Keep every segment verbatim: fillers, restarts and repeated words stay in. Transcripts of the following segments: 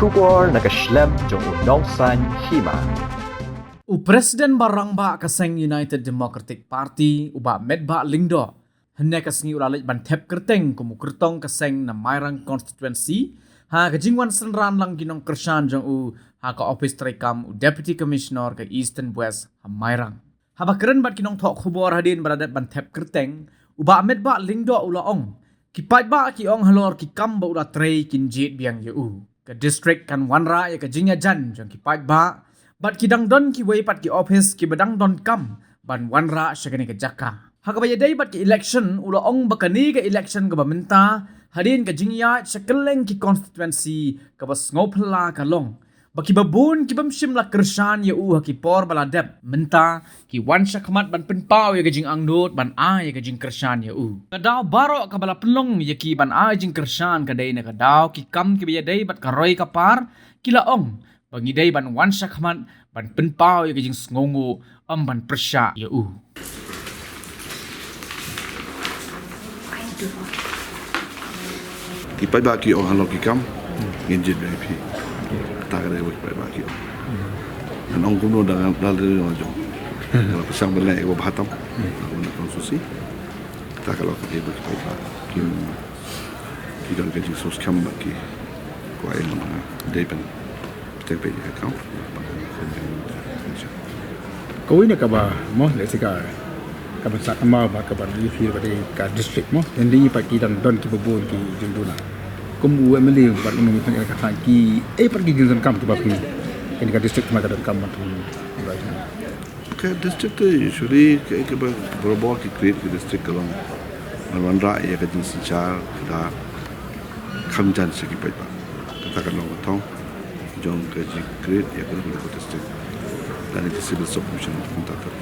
Khubor na ka shlem jong u Nongsaiñ Hima. U President ba rangbah ka seng United Democratic Party, u Bah Metbah Lyngdoh, hynne ka sngi u la leit ban thep kyrteng kum u kyrtong ka seng na Mairang Constituency, ha ka jingwan synran lang ki nongkyrshan jong u ha ka ophis treikam u Deputy Commissioner ka Eastern West ha Mairang. Haba kren bad ki nongthoh khubor hadien ba la dep ban thep kyrteng, u Bah Metbah Lyngdoh u la ong, ki paidbah ki ong halor ki kam ba u la trei kin jied biang ïa u. Ka district kan wanrah ïa ka jingïajan jong ki paidbah, bad ki dang don kiwei pat ki ophis kiba dang donkam ban wanrah sha kane ka jaka. Ha kaba ïadei bad ki election, u la ong ba kane ka election kaba mynta, hadien ka jingïaid sha kylleng ki constituency, kaba sngewphylla ka long ba kiba bun ki bym shym la kyrshan ïa u ha ki por ba la dep, mynta ki wan shakhmat ban pynpaw ïa ka jingangnud, ban ai ïa ka jingkyrshan ïa u. Ka daw baroh kaba la pynlong ïa ki ban ai jingkyrshan ka dei na ka daw ki kam kiba ïadei bad ka roi ka par, ki la ong ba ngi dei ban wan shakhmat ban pynpaw ïa ka jingsngewnguh, ym ban pyrshah ïa u. Ki paidbah ki ong halor ki kam, ngin jied biang ïa phi. Kata ka dei kaba ki paidbah ki ong. Ngan ong kumno da ngan da lade jong. Nga la pyrshang ban leh kaba bha tam na ka constituency. Kata ka long ka dei ba ki paidbah ki, ki don ka jingsngewskhem bad ki kwah ïa nga dei ban Te peit ïa ka kam. Kawei na kaba mo, lehse ka, kaba sah kynmaw bad kaba ïa phi ba dei ka district mo, hynrei pat ki dang don kiba bun ki jingduna. Kum u M L A bad u nongmihkhmat ïalehkai, kiei pat ki jingdonkam kiba phi, kane ka district ma ka donkam ban phi. Ka district te usually ka, kaba barabor ki create ka district ka long ban wanrah ïa ka jingsynshar, ka kham jan sha ki paidbah. Kata ka long ka thong jong ka jing create ïa kano kano ka district lane ka civil subdivision kumta ter.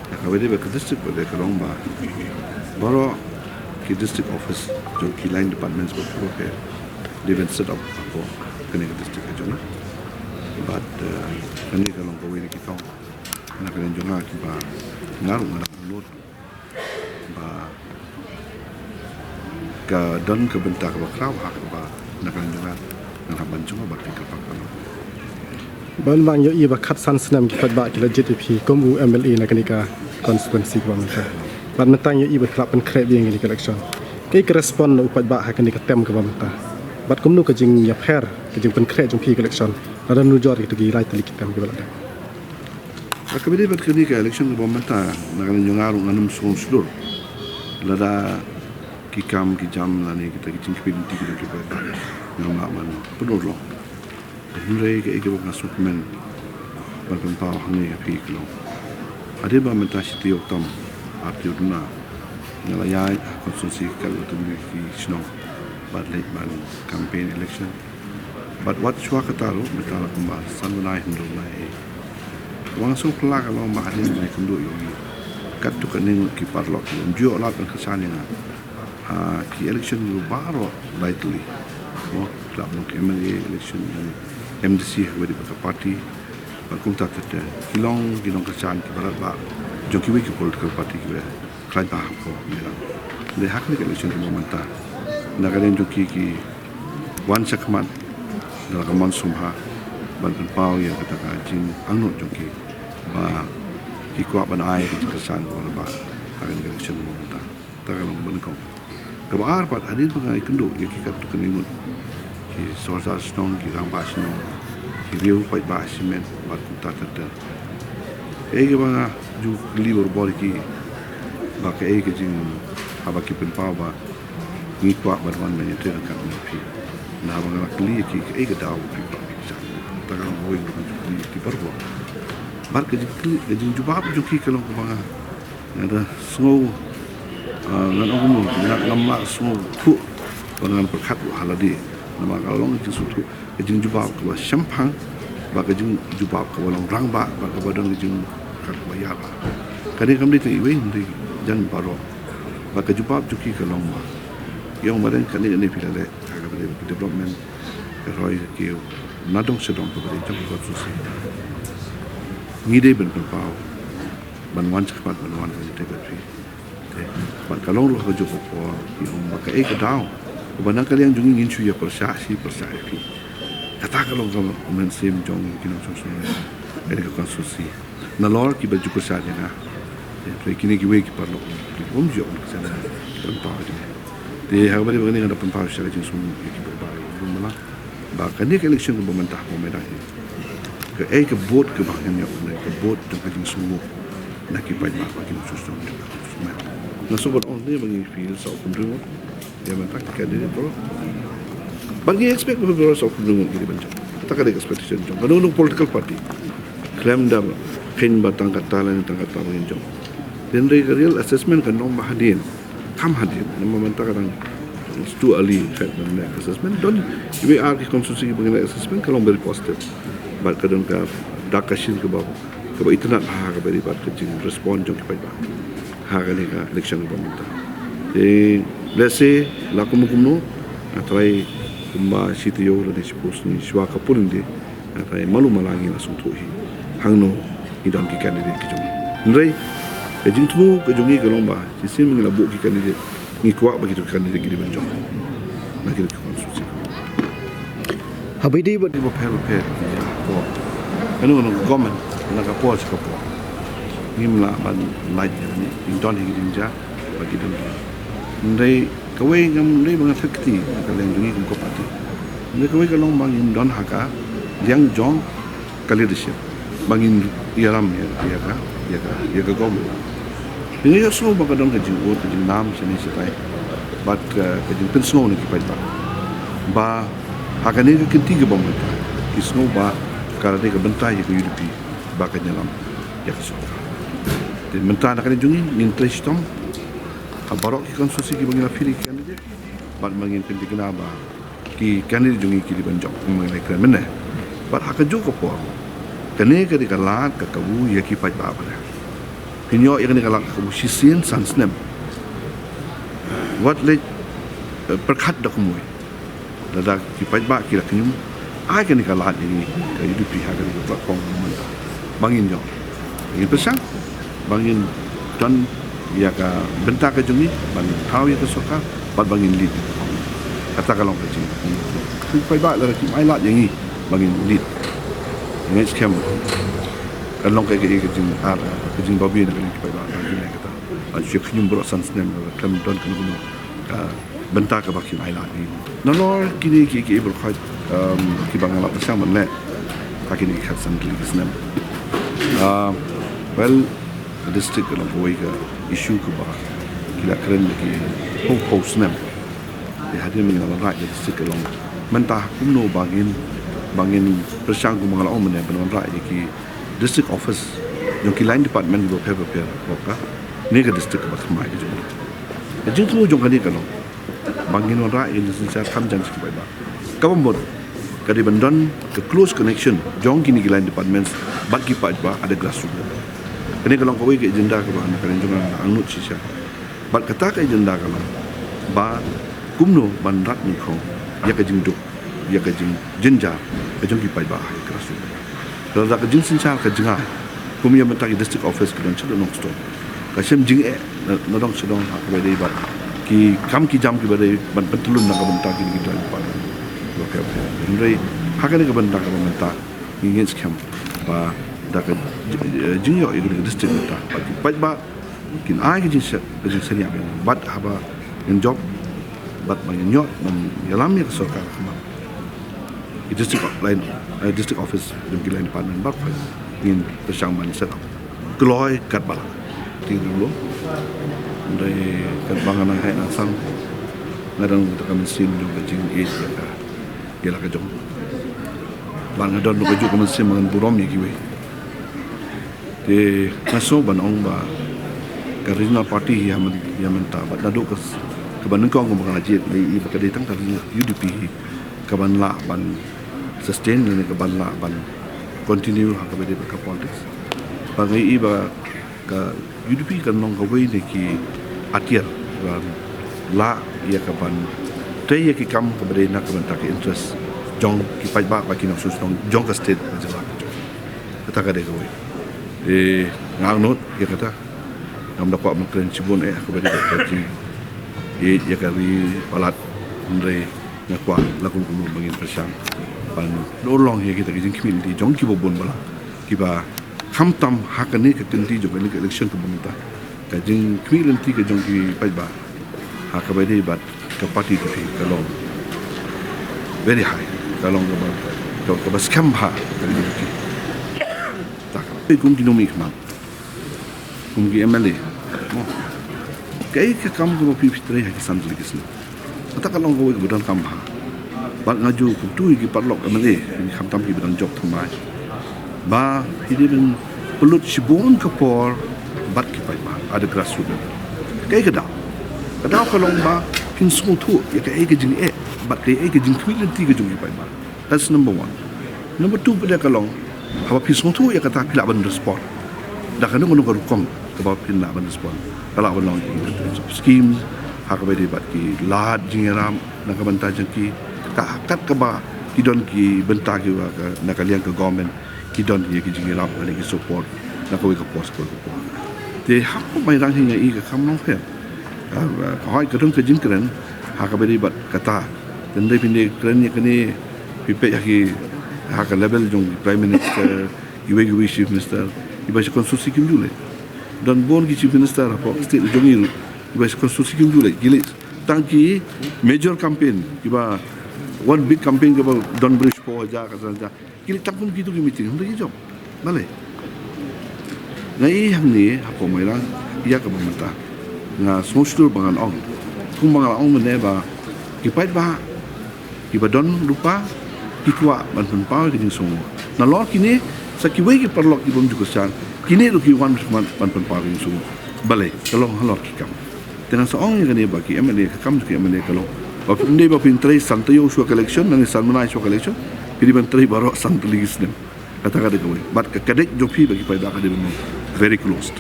Ïa kaba dei ba ka district ba dei ka long ba baroh ki district office jong ki line departments ba phi dei ban set up hapoh kane ka district ka jong nga. Bad, eh, kane ka long kawei na ki thong na ka liang jong nga kiba nga ruh nga dang lut ba ka don ka bynta kaba khraw ha kaba na ka liang jong nga, nga hap ban jngoh bad phi kyrpang. Ban bang ïohi ba khatsan snem ki paidbah ki la jied ïa phi kum u M L A na kane ka constituency kaba mynta. Bad mynta ïohi ba phi la pynkhreh biang ïa kane ka election. Kaei ka respond na u paidbah ha kane ka term kaba mynta? Bad kumno ka jingïapher, ka jingpynkhreh jong phi ïa ka election lada nujor ïa kito ki lai tylli ki term kiba la dep? Ha kaba ïadei bad kane ka election kaba mynta, na ka liang jong nga ruh ngam sngew shlur lada ki kam ki jam lane kita ki jingkyrpad lynti ki dei kiba ngam lah ban pynurlong. Hynrei kaei kaba nga sngewkmen ban pynpaw hangne ïa phi ka long, hadien ba mynta shi taïew tam, ar taïew duna nga la ïaid ha constituency katto katne ki shnong bad leit ban campaign election. Bad wat shuwa kata ruh mynta la kumba san bnai hynriew bnai. Kaba nga sngewphylla ka long ba hadien ba nga ïakynduh ïa u katto katne ngut ki paralok ki ym ju ïoh lad ban kyrshan ïa nga ha ki election ruh baroh lai tylli. Mo, khlem long ki M L A election, M D C ha kaba ïadei bad ka party. Bad kumta ter ter ki long ki nongkyrshan kiba radbah jong kiwei ki political party kiba khlaiñ bha hapoh Mairang. Te ha kane ka election kaba mynta, na ka liang jong ki, ki wan shakhmat da la ka mon sngewbha ban pynpaw ïa kata ka jingangnud jong ki ba ki kwah ban ai ka jingkyrshan kaba radbah ha kane ka election kaba mynta. Kata ka long kaba nyngkong. Kaba ar pat, hadien ba nga ïakynduh ïa ki katto katne ngut ki sordar shnong, ki rangbah shnong, ki riew paidbah shimet bad kumta ter ter. Kaei kaba nga ju kylli barabor ïa ki ba kaei ka jing, haba ki pynpaw ba ngi kwah ban wan ban ïatrei ryngkat bad phi. Naba nga la kylli ïa ki kaei ka daw ba phi kwah phi kyrshan. Kata ka long kawei kaba nga ju kylli ïa ki barabor. Bad ka jingkylli, ka jingjubab jong ki ka long kaba nga Nga da sngew, ah, ngan ong kumno, nga, ngam lah sngewthuh, ba ngan pyrkhat ruh ha lade. Namar ka long ka jingsngewthuh, ka jingjubab kaba shemphang, bad ka jingjubab kaba long rangbah, bad kaba don ka jingpyrkhat kaba ïar bha. Kane kam dei tang iwei, hynrei jan baroh. Bad ka jubab jong ki ka long ba, ïa ong ba dang kane kane phi la leh, ka kaba dei ka development, ka roi ka kiew, na dong sha dong kaba dei jong ka constituency. Ngi dei ban pynpaw ban wan shakhmat ban wan ban ïatrei bad phi. Te bad ka long ruh ha kajuh ka por, ngi ong ba kaei ka daw uba na ka liang jong ngi ngin shu ïa pyrshah shi pyrshah ïa phi. Kata ka long ka mynsiem jong ki nongshong shnong ïa kane ka constituency. Nalor kiba ju kyrshan ïa nga. Te kine kiwei ki paralok ki bym ju ïoh ka sien ki pynpaw ïa kine. Te ha kaba ïadei bad kane nga da pynpaw sha ka jingsngewnguh ïa ki paidbah ruh ba la ba kane ka election kaba mynta ba mynta hi, kaei ka vote kaba ngin ïoh, ka vote jong ka jingsngewnguh na ki paidbah ba ki nongshong shnong. Nga sngewbha ong ne ba ngi feel sa u pynrung ïa mynta ki candidate baroh. Ba ngi expect ba baroh sa u pynrung ïa ki ban jop. Kata ka dei ka expectation jong kano kano political party. Khlem da kheiñ ba tang kata lane tang kata ba ngin jop. Hynrei ka real assessment kan long ba hadien, kham hadien. Namar mynta ka dang, it's too early, in fact, ban leh assessment. Don iwei ar ki constituency ba ngin leh assessment ka long very positive. Bad ka don ka dak ka shin kaba kaba itynnad ha kaba ïadei bad ka jingrespond jong ki paidbah ha kane ka election kaba mynta. Te lehse la kumno kumno, nga tharai kumba shi taïew lane shiphew sngi shuwa ka polling day, nga tharai malu mala ngi la sngewthuh hi hangno ngi don ki candidate ki jong ngi. Hynrei ka jingthmu ka jong ngi ka long ba shisien ngi la buh ki candidate, ngi kwah ba kito ki candidate ki dei ban jop na kito ki constituency. Haba ïadei bad kiba pher bapher ki jia por, kano kano ka government na ka por sha ka por, ngim lah ban lait ïa kane, ngim don hi ki jingjia ba ki don hi. Hynrei kawei ngam dei ba nga thep kti na ka liang jong ngi kum ka party. Hynrei kawei ka long ba ngim don ha ka liang jong ka leadership ba ngin ïalam ïa, ïa ka, ïa ka, ïa ka government. Te nga ïohsngew ba ka don ka jingud ka jingnam shane shatai bad ka, ka jingpynsngew na ki paidbah ba ha kane ka kynti kaba mynta ki sngew ba ka la dei ka bynta ïa ka U D P ba kan ïalam ïa ka sorkar. Te mynta na kane jong ngi ngin trei shitom ha baroh ki constituency kiba ngi la field ïa ki candidate bad ba ngin pyntikna ba ki candidate jong ngi ki dei ban jop kumba ngi la kren mynne. Bad ha kajuh ka por kane ka dei ka lad ka kabu ïa ki paidbah ba la pynïoh ïa kane ka lad ka kabu shisien san snem. Wat leit, eh, pyrkhat da kumwei. Lada ki paidbah ki la kynñium, ai kane ka lad ïa ngi ka U D P ha kane ka platform mynta ba ngin ïoh. Ngin pyrshang ba ngin don ïa ka bynta ka jong ngi, ba ngin thaw ïa ka sorkar bad ba ngin lead. Kata ka long ka jing. Ki paidbah lada kim ai lad ïa ngi ba ngin lead, ngeit skhem ka long ka, ka, ka jing ar, ka jingbabe na ka jong ki paidbah, ka jing kata. Ba shu kynñium baroh san snem lada khlem don kano kano ka bynta kaba kin ai lad ïa ngi. Nalor kine ki, ki baroh, um, kiba nga la pyrshang ban leh ha kine ki khatsan tylli ki snem. Ah, well, ka district ka long kawei ka issue kaba ki la kren ki hynñiewphew snem. Te hadien ba ngi la wanrah ïa ka district ka long mynta kumno ba ngin, ba ngin pyrshang kumba nga la ong mynne ban wanrah ïa ki district office jong ki line department kiba pher bapher ha kane ka district kaba thymmai ka jong ngi. Ka jingthmu jong kane ka long ba ngin wanrah ïa ka jingsynshar kham jan sha ki paidbah. Kaba mut ka dei ban don ka close connection jong kine ki line departments bad ki paidbah at the grassroots level. Kane ka long kawei ka agenda kaba na ka liang jong nga nga angnud shisha. Bad kata ka agenda ka long ba kumno ban rat nyngkong ïa ka jingduk, ïa ka jingjynjar ka jong ki paidbah ha ka grassroots. Lada ka jingsynshar ka jngai, kum ïa mynta ki district office ki don sha Nongstoiñ, ka shem jingeh na, na dong sha dong ha kaba ïadei bad ki kam ki jam kiba dei ban pyntyllun na ka bynta kine ki don. Hynrei ha kane ka bynta kaba mynta ngi ngeit skhem ba da ka jingïoh ïa ka district mynta ba ki paidbah kin ai ka jingsa-, ka jingsaniah bad haba ngin jop bad ba ngin ïoh ban ïalam ïa ka sorkar khmat, ki district line, eh, district office jong ki line department baroh ngin pyrshang ban set up kloi katba lah. Te ruh hynrei katba nga nang heh nang san, nga don ka mynsiem jong ka jingïeit ïa ka, ïa la ka jong. Bad nga don ka juh ka mynsiem ba ngan burom ïa kiwei. Te nga sngew ban ong ba ka regional party hi ha myn-, ha mynta bad naduh ka s-, kaba nyngkong kaba nga la jied nga ïohi ba ka dei tang ka regional U D P hi kaban lah ban sustain lane kaban lah ban continue ha kaba dei bad ka politics. Bad nga ïohi ba ka U D P kan long kawei na ki atiar ban lah ïa kaban trei ïa ki kam kaba dei na ka bynta ka interest jong ki paidbah bad ki nongshong shnong jong ka state ka jylla. Kata ka dei kawei. Eh, nga angnud ïa kata. Ngam da kwah ban kren shibun eh ha kaba dei ka jing, eh, ïa ka ri palat, hynrei nga kwah la kum kumno ba ngin pyrshang Ban urlong ïa kita ki jingkhmih lynti jong kiba bun balang, kiba khamtam ha kane ka kynti jong kane ka election kaba mynta. Ka jingkhmih lynti ka jong ki paidbah ha kaba ïadei bad ka party jong ki ka long very high, ka long kaba, ka, kaba skhem bha ka jong ki. Ta ka kum ki nongmihkhmat, kum ki M L A. Kaei ka kam kaba phi, phi trei ha ki san tylli ki snem? Kata ka long kawei kaba donkam bha. Bad nga ju kyntu ïa ki paralok M L A, khamtam kiba dang jop thymmai, ba phi dei ban pynlut shibun ka por bad ki paidbah at the grassroots level. Kaei ka daw? Ka daw ka long ba phin sngewthuh ïa kaei ka jingeh bad kaei ka jingkhmih lynti ka jong ki paidbah. That's number one. Number two pat ka long, haba phi sngewthuh ïa kata, phi lah ban respond da kano kano ka rukom kaba phin lah ban respond. Ka lah ban long in terms of scheme, ha kaba ïadei bad ki lad jingïarap na ka bynta jong ki, ka, kat kaba ki don ki bynta kiba ka, na ka liang ka government, ki don ïa ki jingïarap lane ki support na kawei ka por sha kawei ka por. Te hapoh Mairang hi nga i ka kam long pher. Ka, ka hoi ka don ka jingkren ha kaba ïadei bad kata. Te ynda phin dei kren ïa kane, phi peit ha ki, ha ka level jong ki Prime Minister, kiwei kiwei Chief Minister, kiba sha constituency kim ju leit. Don bun ki Chief Minister hapoh state jong ngi ruh, kiba sha constituency kim ju leit. Ki leit tang ki major campaign, kiba one big campaign kaba don briew shiphew hajar, ka san hajar. Ki leit tang kum kitu ki meeting, hynrei ki jop. Balei? Nga i hangne hapoh Mairang ïa kaba mynta, nga sngewshlur ba ngan ong, kumba nga la ong mynne ba ki paidbah kiba don lypa ki kwah ban pynpaw ïa ka jingsngewnguh. Nalor kine, sa kiwei ki paralok kibym ju kyrshan, kine ruh ki wan ban, ban pynpaw ïa ka jingsngewnguh. Balei? Ka long halor ki kam. Te nga sa ong ïa kane ba ki M L A, ka kam jong ki M L A ka long, ba phin dei ba phin trei san taïew shuwa ka election, lane san bnai shuwa ka election, phi dei ban trei baroh san tylli ki snem. Kata ka dei kawei. Bad ka connect jong phi bad ki paidbah ka dei ban long very close.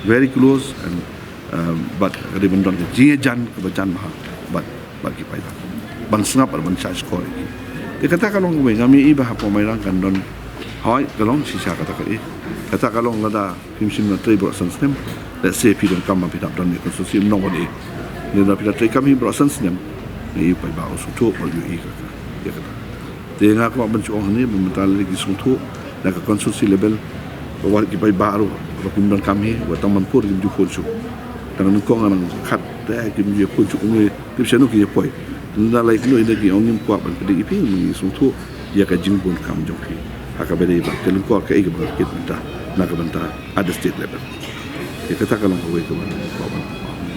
Very close and, um, bad ka dei ban don ka jingïajan kaba jan bha bad, bad ki paidbah. Ban sngap bad ban shah shkor ïa ki. Te kata ka long kawei, ngam i ba hapoh Mairang kan don. Hoi, ka long shisha kata kaei. Kata ka long lada phim shym la trei baroh san snem. Let's say phi donkam ba phi dap don ïa ka constituency, ym nong wat ei. Lada phi la trei kam hi baroh san snem, nga i paidbah u sngewthuh bad u ïohi ïa kata. Te nga kwah ban shu ong hangne ba mynta lei ki sngewthuh na ka constituency level, ba wat ki paidbah ruh ba kim donkam hi, wat tang ban phone kim ju phone shuh. Tang nyngkong nga nang khat te kim ju phone shuh, kumne tip shano ki ïa poi. Te ynda lai kumno ynda ki ong ngim kwah ban pyndik ïa phi, ngi sngewthuh ïa ka jingbun kam jong phi ha kaba ïadei bad ka lyngkor kaei kaba nga kit mynta na ka bynta at the state level. Te kata ka long kawei kaba nga kwah ban,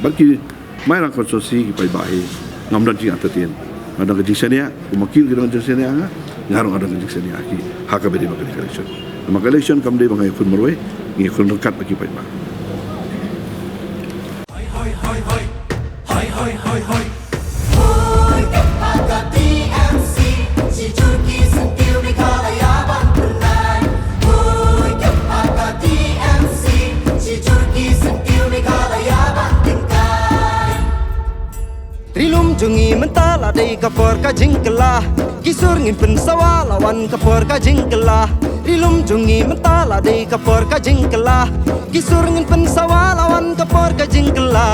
bad ki Mairang constituency ki paidbah hi, ngam don jingïaid entertain. Nga don ka jingshaniah, kum ma ki ki don ka jingshaniah nga, nga ruh nga don ka jingshaniah ki ha kaba ïadei bad ka election. Namar ka election kam dei ba nga ïakhun marwei, nga ïakhun ryngkat bad ki paidbah. Ri lum jong ngi mynta la dei ka por ka jingkylla. Ki sur ngin pynsawa la wan ka por ka jingkylla. Ri lum jong ngi mynta la dei ka por ka jingkylla. Ki sur ngin pynsawa la wan ka por ka jingkylla.